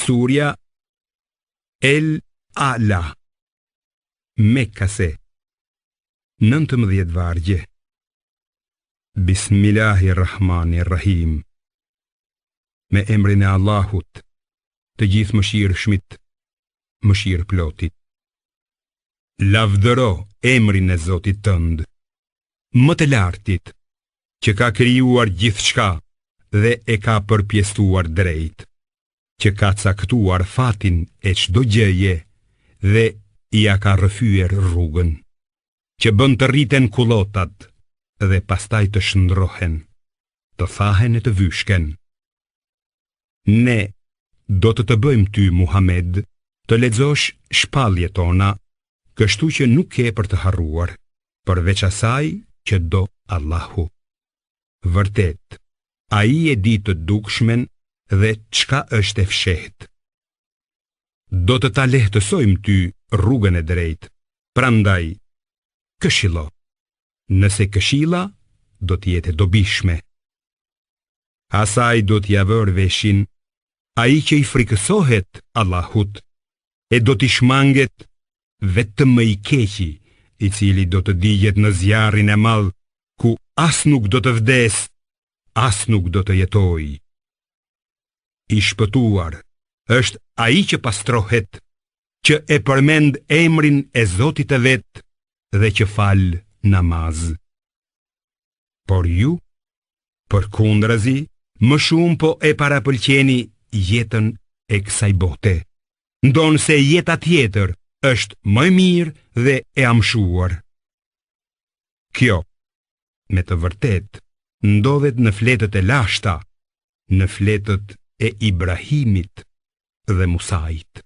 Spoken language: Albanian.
Surja El Ala Mekase 19 vargje Bismillahirrahmanirrahim Me emrin e Allahut të Gjithëmëshirshmit mëshirëplotit Lavdëro emrin e Zotit tënd Më të lartit që ka krijuar gjithçka dhe e ka përpjestuar drejt, që ka caktuar fatin e çdo gjëje dhe ia ka rrëfyer rrugën, që bën të rriten kullotat dhe pastaj të shndërrohen, të thahen e të vyshken. Ne do të të bëjmë ty Muhamed të lexosh shpalljet tona, kështu që nuk ke për të harruar, përveç asaj që do Allahu. Vërtet, ai e di të dukshmen dhe çka është e fshehtë. Do të ta lehtësojmë ty rrugën e drejtë, prandaj, këshillo, nëse këshilla do të jetë e dobishme. Asaj do t'ia vërë veshin ai që i frikësohet Allahut e do t'i shmanget vetëm më i keqi, i cili do të digjet në zjarrin e madh ku as nuk do të vdesë, as nuk do të jetojë. I shpëtuar është ai që pastrohet, që e përmend emrin e Zotit të vet dhe që fal namaz. Por ju, përkundrazi, më shumë po e parapëlqeni jetën e kësaj bote, ndonëse jeta tjetër është më e mirë dhe e amshuar. Kjo, me të vërtetë, ndodhet në fletët e lashta, në fletët e Ibrahimit dhe Musait.